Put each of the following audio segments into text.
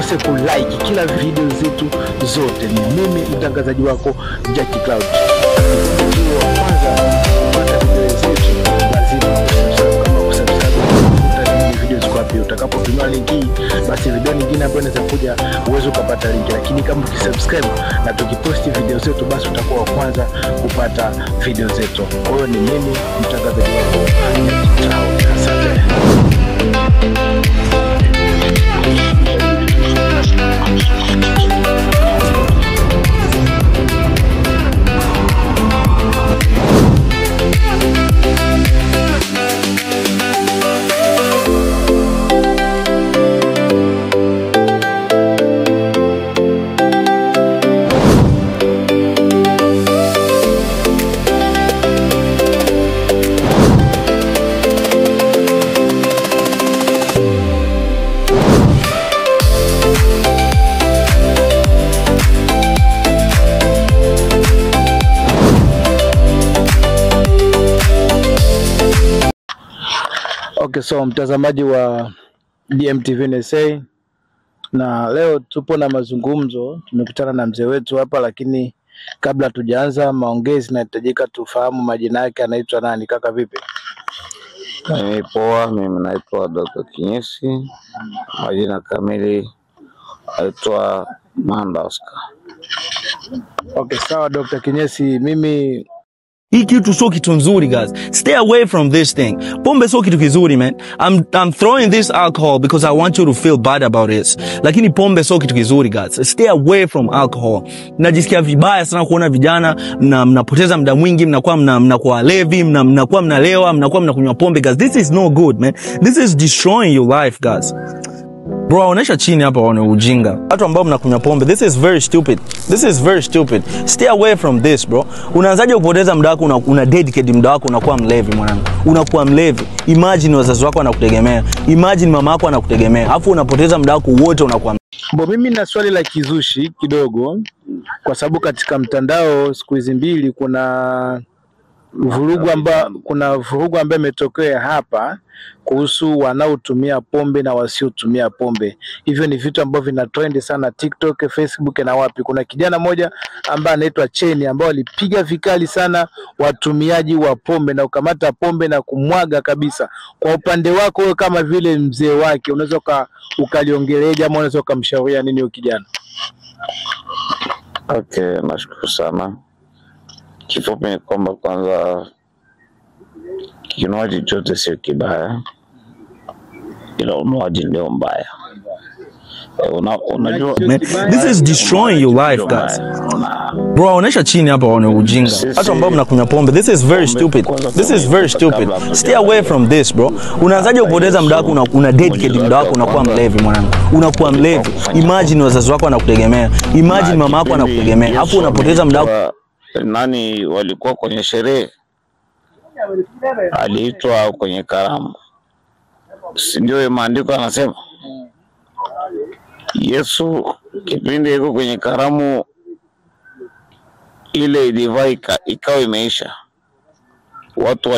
Usikose kulike kila video zetu zote. Ni mimi mtangazaji wako Jackie Cloud. Ukiwa wa kwanza kupata video zetu, lazima usubscribe. Kama kusubscribe, utaona video ziko wapi. Utakapotumia link hii, basi video nyingine ambayo inaweza kuja uweze ukapata link. Lakini kama ukisubscribe na tukiposti video zetu, basi utakuwa wa kwanza kupata video zetu. Kwa hiyo ni mimi mtangazaji wako Jackie Cloud. Asante. Okay, so mtazamaji wa DMTV NSA, na leo tupo na mazungumzo, tumekutana na mzee wetu hapa, lakini kabla tujaanza maongezi nahitajika tufahamu majina yake, anaitwa nani? Kaka vipi? Mimi poa, mimi naitwa Dr. Kinyesi, majina kamili naitwa Manda Oscar. Okay, sawa Dr. Kinyesi, mimi Hii kitu sio kitu nzuri guys. Stay away from this thing. Pombe sio kitu kizuri man. I'm throwing this alcohol because I want you to feel bad about it. Lakini pombe sio kitu kizuri guys. Stay away from alcohol. Najisikia vibaya sana kuona vijana mnapoteza muda mwingi, mnakuwa mnakuwa walevi, mnakuwa mnalewa, mnakuwa mnakunywa pombe guys. This is no good man. This is destroying your life guys. Bro, onesha chini hapa waone ujinga. Watu ambao mnakunywa pombe, this is very stupid. This is very stupid. Stay away from this bro. Unaanzaje kupoteza muda wako, una dedicate muda wako, unakuwa mlevi mwanangu. Unakuwa mlevi. Imagine wazazi wako wanakutegemea. Imagine mama yako anakutegemea. Alafu unapoteza muda wako wote unakuwa. Bo, mimi na swali la kizushi kidogo, kwa sababu katika mtandao siku hizi mbili kuna vurugu ambayo imetokea hapa kuhusu wanaotumia pombe na wasiotumia pombe. Hivyo ni vitu ambavyo vina trend sana TikTok, Facebook na wapi. Kuna kijana mmoja ambaye anaitwa Cheni ambaye alipiga vikali sana watumiaji wa pombe na ukamata pombe na kumwaga kabisa. Kwa upande wako wewe kama vile mzee wake, unaweza ukaliongeleja ama unaweza ukamshauria nini huyo kijana? Okay, nashukuru sana. Kifupi ni kwamba kwanza kinywaji chote sio kibaya, ila unywaji ndio mbaya. Unajua man, this is destroying your life guys. Bro, onesha chini hapa waone ujinga. Watu ambao mnakunywa pombe, this is very stupid. This is very stupid. Stay away from this bro. Unaanzaje kupoteza muda wako, una dedicate muda wako, unakuwa mlevi mwanangu. Unakuwa mlevi. Imagine wazazi wako wanakutegemea. Imagine mama yako anakutegemea. Alafu unapoteza muda wako. Nani walikuwa kwenye sherehe, aliitwa kwenye karamu, si ndio? Maandiko anasema Yesu kipindi yuko kwenye karamu ile divai ikawa imeisha, watu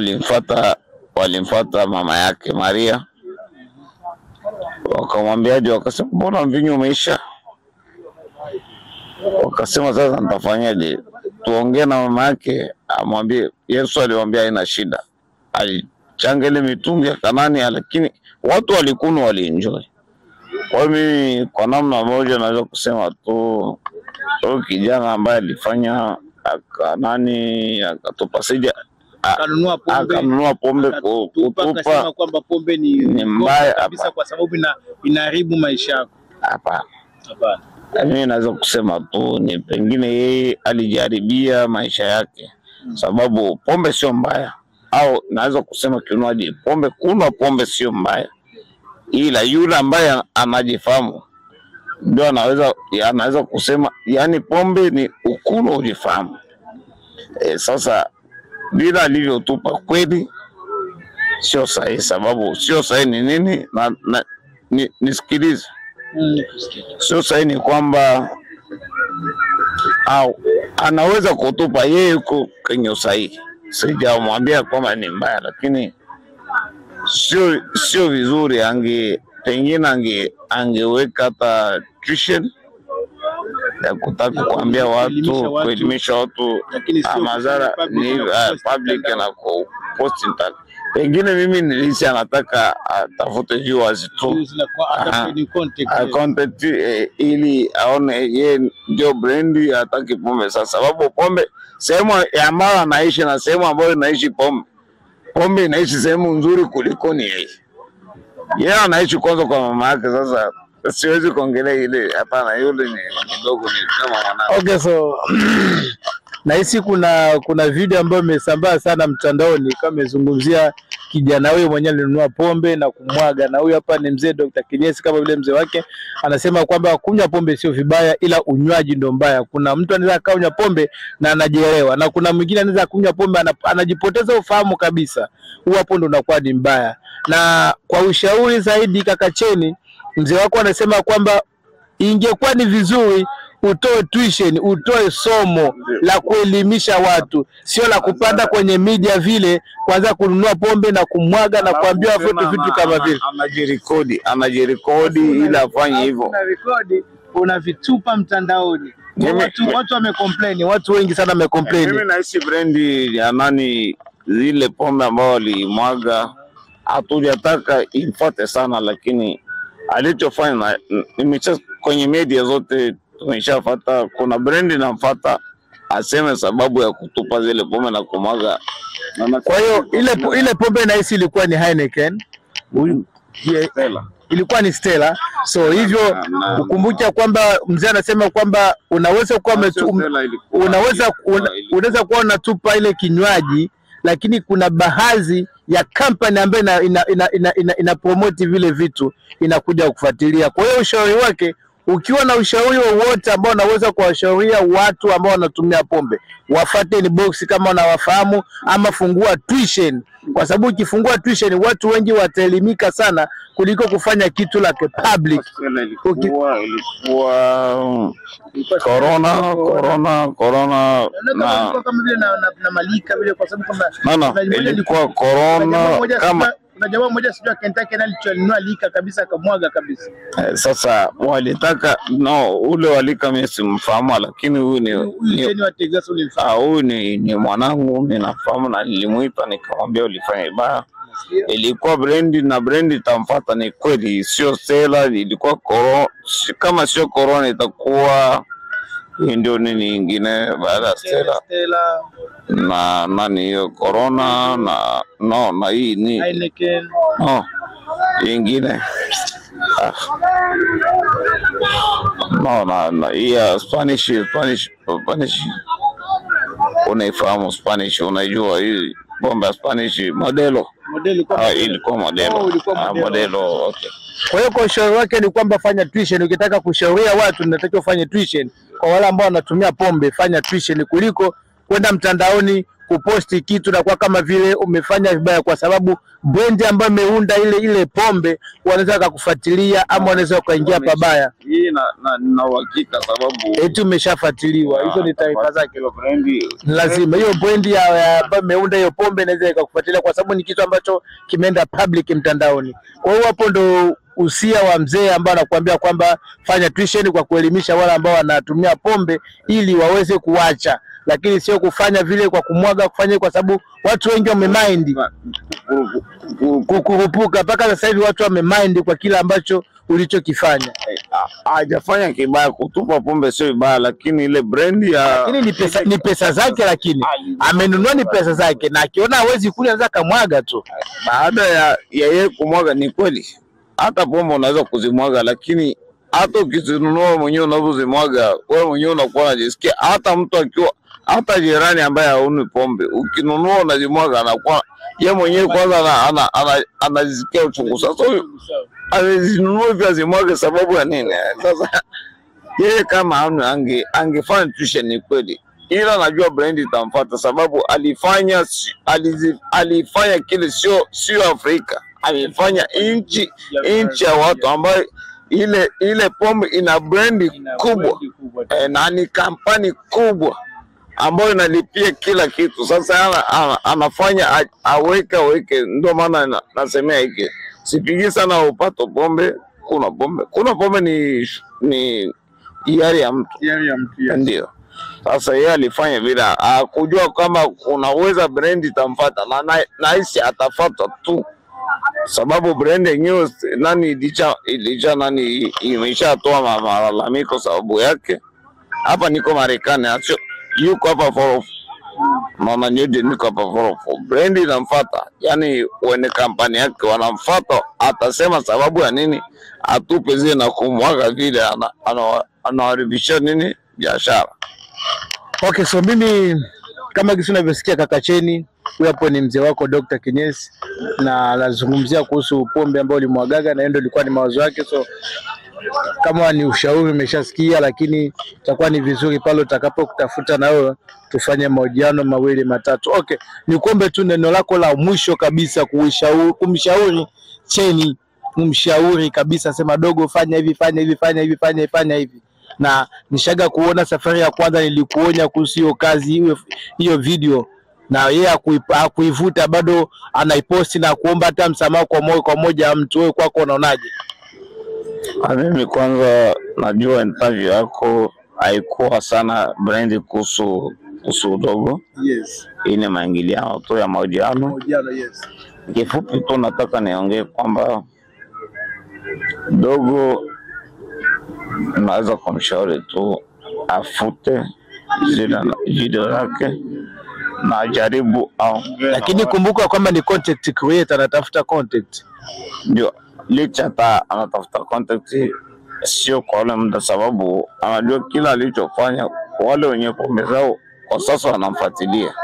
walimfuata mama yake Maria, wakamwambiaje? Wakasema mbona mvinyo umeisha? Wakasema sasa nitafanyaje? Tuongee na mama yake amwambie. Yesu aliwaambia haina shida, alichanga ile mitungi ya Kanani, lakini watu walikunywa, walienjoy. Kwa mimi kwa namna moja naweza kusema tu huyu kijana ambaye alifanya akanani akatupa sija akanunua pombe kutupa, kwamba pombe ni mbaya kabisa kwa sababu inaharibu maisha yako. Hapana, hapana. Mimi naweza kusema tu ni pengine yeye alijaribia maisha yake, sababu pombe sio mbaya, au naweza kusema kinywaji pombe, kunywa pombe sio mbaya, ila yule ambaye anajifahamu ndio anaweza kusema, yani pombe ni ukunywa ujifahamu. Sasa bila alivyotupa kweli sio sahihi, sababu sio sahihi ni nini? Na nisikilize. Sio sahihi ni kwamba au anaweza kutupa yeye yuko kwenye usahihi, sijamwambia kwamba ni mbaya, lakini sio vizuri. Pengine angeweka hata tuition ya kutaka kuambia watu, kuelimisha watu madhara ni public na kupost. Pengine mimi nilisi anataka atafute viewers tu content ili aone yeye ndio brand, hataki pombe. Sasa sababu pombe sehemu ambayo anaishi na sehemu ambayo inaishi pombe, pombe inaishi sehemu nzuri kuliko ni yeye. Yeye anaishi kwanza kwa mama yake. Sasa siwezi kuongelea ile, hapana, yule ni kidogo, ni kama mwanangu. Okay, so nahisi kuna video ambayo imesambaa sana mtandaoni kama imezungumzia kijana huyo mwenyewe alinunua pombe na kumwaga, na huyu hapa ni mzee Dr. Kinyesi kama vile mzee wake anasema kwamba kunywa pombe sio vibaya, ila unywaji ndio mbaya. Kuna mtu anaweza kunywa pombe na anajielewa, na kuna mwingine anaweza kunywa pombe anajipoteza ufahamu kabisa, huo hapo ndio unakuwa ni mbaya. Na kwa ushauri zaidi kaka Cheni, mzee wako anasema kwamba ingekuwa ni vizuri utoe tuition, utoe somo la kuelimisha watu, sio la kupanda kwenye media vile kwanza kununua pombe na kumwaga na kuambia watu vitu kama vile. Anajirekodi ili afanye hivyo. Unarekodi, unavitupa mtandaoni. Watu wamecomplain, watu wengi sana wamecomplain. Mimi nahisi brand ya nani zile pombe ambao walimwaga hatujataka imfuate sana, lakini alichofanya nimesha kwenye media zote tumeshafuata, kuna brand inamfuata aseme sababu ya kutupa zile pombe na kumwaga. Kwa hiyo ile pombe nahisi ilikuwa ni Heineken, huyu Stella, ilikuwa ni Stella. So hivyo ukumbuke kwamba mzee anasema kwamba unaweza kuwa unaweza kuwa unatupa ile kinywaji, lakini kuna baadhi ya company ambayo ina promote vile vitu inakuja kufuatilia. Kwa hiyo ushauri wake, ukiwa na ushauri wowote ambao unaweza kuwashauria watu ambao wanatumia pombe, wafuate inbox kama unawafahamu, ama fungua tuition, kwa sababu ukifungua tuition watu wengi wataelimika sana kuliko kufanya kitu la public. Ilikuwa corona na kama vile na malika vile, kwa sababu kama ilikuwa corona kama kuna jamaa mmoja sijui Kentucky na alinunua lika kabisa akamwaga kabisa. Sasa walitaka no ule walika mimi simfahamu, lakini huyu ni wa Texas ulimfahamu. Huyu ni mwanangu, mimi nafahamu na nilimuita nikamwambia ulifanya vibaya. Ilikuwa brand na brand itamfuata, ni kweli, sio Stella, ilikuwa corona. Kama sio corona itakuwa ndio nini nyingine baada ya Stella na nani hiyo corona na no na hii ni Heineken no nyingine no na hii Spanish unaifahamu Spanish, unajua hii bomba ya Spanish Modelo ilikuwa Modelo. Modelo, okay. Kwa hiyo kwa ushauri wake ni kwamba fanya tuition. Ukitaka kushauria watu unatakiwa ufanye tuition. Kwa wale ambao wanatumia pombe, fanya tuition kuliko kwenda mtandaoni kuposti kitu na kwa kama vile umefanya vibaya, kwa sababu brand ambayo imeunda ile pombe wanaweza kukufuatilia ama wanaweza kuingia pabaya. Hii na uhakika sababu eti umeshafuatiliwa. Hizo ni taarifa zake. Lazima hiyo brand ambayo imeunda hiyo pombe inaweza ikakufuatilia, kwa sababu ni kitu ambacho kimeenda public mtandaoni. Kwa hiyo hapo ndo usia wa mzee ambao anakuambia kwamba fanya tuition kwa kuelimisha wale ambao wanatumia pombe ili waweze kuacha, lakini sio kufanya vile kwa kumwaga, kufanya kwa sababu watu wengi wamemind kukurupuka. Mpaka sasa hivi watu wamemind kwa kila ambacho ulichokifanya. Hajafanya kibaya, kutupa pombe sio vibaya, lakini ile brand ya lakini ni pesa zake, lakini amenunua ni pesa zake, na akiona hawezi kunywa anaweza kamwaga tu. Baada ya yeye kumwaga, ni kweli hata pombe unaweza kuzimwaga, lakini hata ukizinunua mwenyewe unazozimwaga wewe mwenyewe unakuwa unajisikia. Hata mtu akiwa, hata jirani ambaye hauni pombe, ukinunua unazimwaga anakuwa yeye mwenyewe kwanza anajisikia uchungu. Sasa huyu amezinunua hivi azimwage sababu ya nini? Sasa yeye kama angefanya tuition ni kweli, ila najua brand itamfuata sababu alifanya kile sio Afrika, alifanya nchi ya watu ambayo ile pombe ina brand kubwa, na ni kampani kubwa ambayo inalipia kila kitu. Sasa anafanya aweke, ndio maana nasemea hiki Sipigi sana upato pombe, kuna pombe. Kuna pombe ni hiari ya mtu. Hiari ya mtu. Yes. Ndio. Sasa yeye alifanya vile hakujua kama kunaweza brand itamfuata, na nahisi atafuata tu, sababu brand yenyewe nani ilicha nani imeshatoa malalamiko sababu yake. Hapa niko Marekani, yuko hapa for mama nyoje, niko hapa for brand inamfuata, yani wene kampani yake wanamfuata, atasema sababu ya nini atupe zile na kumwaga vile anaharibisha nini biashara. Okay, so mimi kama kisi unavyosikia kaka Cheni, huyu hapo ni mzee wako Dr. Kinyesi, na anazungumzia kuhusu pombe ambayo ulimwagaga, na ndio ilikuwa ni mawazo yake. So kama ni ushauri umeshasikia, lakini itakuwa ni vizuri pale utakapokutafuta na wewe tufanye mahojiano mawili matatu. Okay, nikuombe tu neno lako la mwisho kabisa kumshauri Cheni, kumshauri kabisa, sema dogo, fanya hivi, fanya hivi, fanya hivi, fanya hivi, fanya hivi. Na nishaga kuona safari ya kwanza nilikuonya kuhusu hiyo kazi, hiyo video, na yeye hakuivuta, bado anaiposti na kuomba hata msamaha kwa moyo kwa moja mtu. Wewe kwako unaonaje? Mimi kwanza najua interview yako haikuwa sana brand kuhusu udogo. Yes. Hii ni maingiliano tu ya mahojiano. Mahojiano, yes. Kifupi tu nataka niongee kwamba dogo naweza kumshauri tu afute zile video yake na jaribu au, lakini kumbuka kwamba ni content creator, anatafuta content. Ndio, licha hata anatafuta content, sio kwa ule muda, sababu anajua kila alichofanya wale wenye pombe zao kwa sasa wanamfuatilia.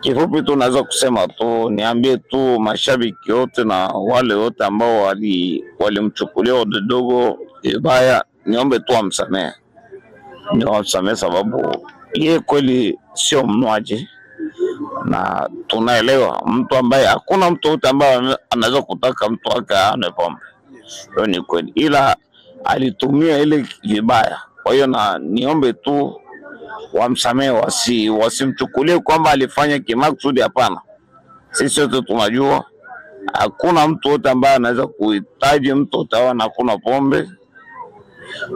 Kifupi tu naweza kusema tu, niambie tu mashabiki wote na wale wote ambao walimchukulia dogo vibaya, niombe tu amsamehe. Niombe sababu yeye kweli sio mnywaji, na tunaelewa mtu ambaye, hakuna mtu wote ambaye anaweza kutaka mtu wake anywe pombe. Hiyo ni kweli, ila alitumia ile vibaya. Kwa hiyo na niombe tu wamsamehe, wasimchukulie kwamba alifanya kimakusudi. Hapana, sisi wote tunajua hakuna mtu wote ambaye anaweza kuhitaji mtu utawa na kuna pombe,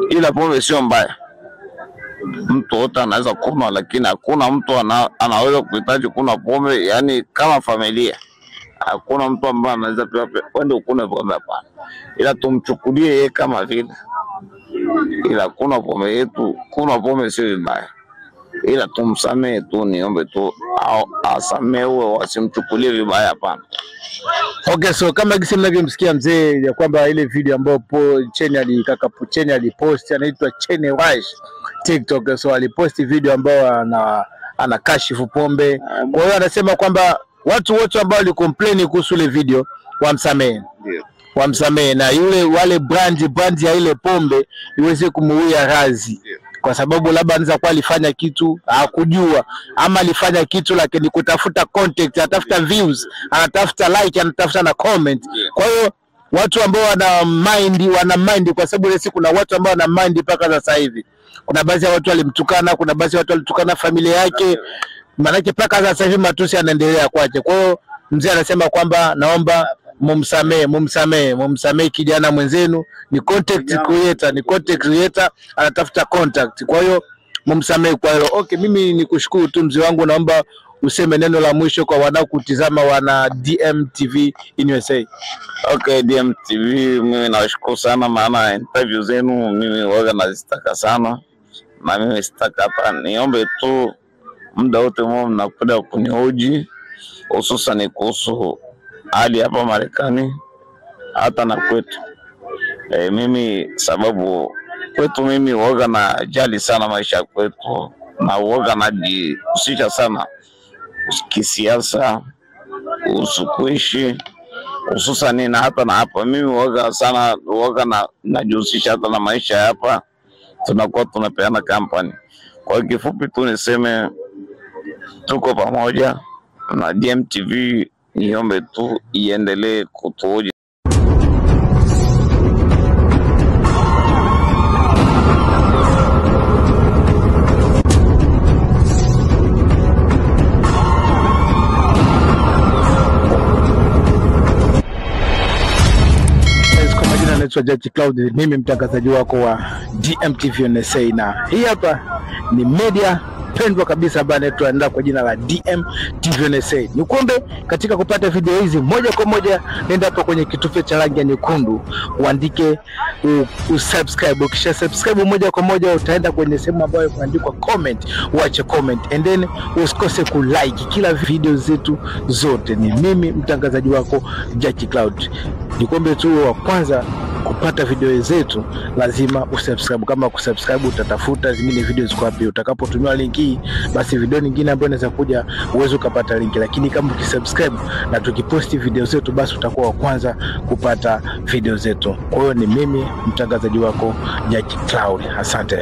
ila pombe sio mbaya, mtu wote anaweza kunywa, lakini hakuna mtu anaweza kuhitaji kunywa pombe, yani kama familia hakuna mtu ambaye anaweza pia kwenda kunywa pombe, hapana. Ila tumchukulie yeye kama vile, ila kuna pombe yetu, kuna pombe sio mbaya, ila tumsamehe tu, niombe tu asamewe, wasimchukulie vibaya, hapana. Okay, so kama gisi mnavyomsikia mzee ya kwamba ile video ambayo Cheni alipost, anaitwa Cheni Wash TikTok, so aliposti video ambayo ana kashifu pombe. Kwa hiyo anasema kwamba watu wote ambao walicomplain kuhusu ile video wamsamehe. Wamsamehe, na yule wale brand ya ile pombe iweze kumuia razi. Kwa sababu labda anaweza kuwa alifanya kitu hakujua, ama alifanya kitu lakini kutafuta content, anatafuta views, anatafuta like, anatafuta na comment. Kwa hiyo watu ambao wana mind, kwa sababu ile siku kuna watu ambao wana mind mpaka sasa hivi. Kuna baadhi ya watu walimtukana, kuna baadhi ya watu walitukana familia yake, maana mpaka sasa hivi matusi yanaendelea kwake. Kwa hiyo mzee anasema kwamba naomba mumsamehe kijana mwenzenu, ni content creator, anatafuta contact. Kwa hiyo mumsamehe kwa hilo. Okay, mimi nikushukuru tu mzee wangu, naomba useme neno la mwisho kwa wanaokutizama wana DMTV in USA. Okay, DMTV mimi nashukuru sana, maana interview zenu mimi waga nazitaka sana, na mimi sitaka hapa, niombe tu muda wote mwa mnakuja kunihoji hususan kuhusu hali hapa Marekani hata na kwetu. Mimi sababu kwetu mimi huwaga na jali sana maisha kwetu, na huwaga najihusisha sana kisiasa, kuhusu kuishi, hususan na hata na hapa mimi huwaga sana, huwaga najihusisha hata na maisha hapa, tunakuwa tunapeana company. Kwa kifupi tu niseme tuko pamoja na DMTV, niombe tu iendelee kutuhoji. Naitwa Jackie Cloud, mimi mtangazaji wako wa DMTV NSA, na hii hapa ni media pendwa kabisa ambayo inaitwa kwa jina la DMTV NSA. Nikuombe katika kupata video hizi moja kwa moja, nenda hapo kwenye kitufe cha rangi ya nyekundu uandike usubscribe. Ukisha subscribe moja kwa moja utaenda kwenye sehemu ambayo imeandikwa comment, uache comment and then usikose kulike kila video zetu zote. Ni mimi mtangazaji wako Jackie Cloud. Nikuombe tu wa kwanza kupata video zetu lazima usubscribe. Kama kusubscribe utatafuta zingine video ziko wapi, utakapotumiwa link hii basi video nyingine ambayo inaweza kuja uweze ukapata link. Lakini kama ukisubscribe na tukiposti video zetu basi utakuwa wa kwanza kupata video zetu. Kwa hiyo ni mimi mtangazaji wako Jackie Cloud. Asante.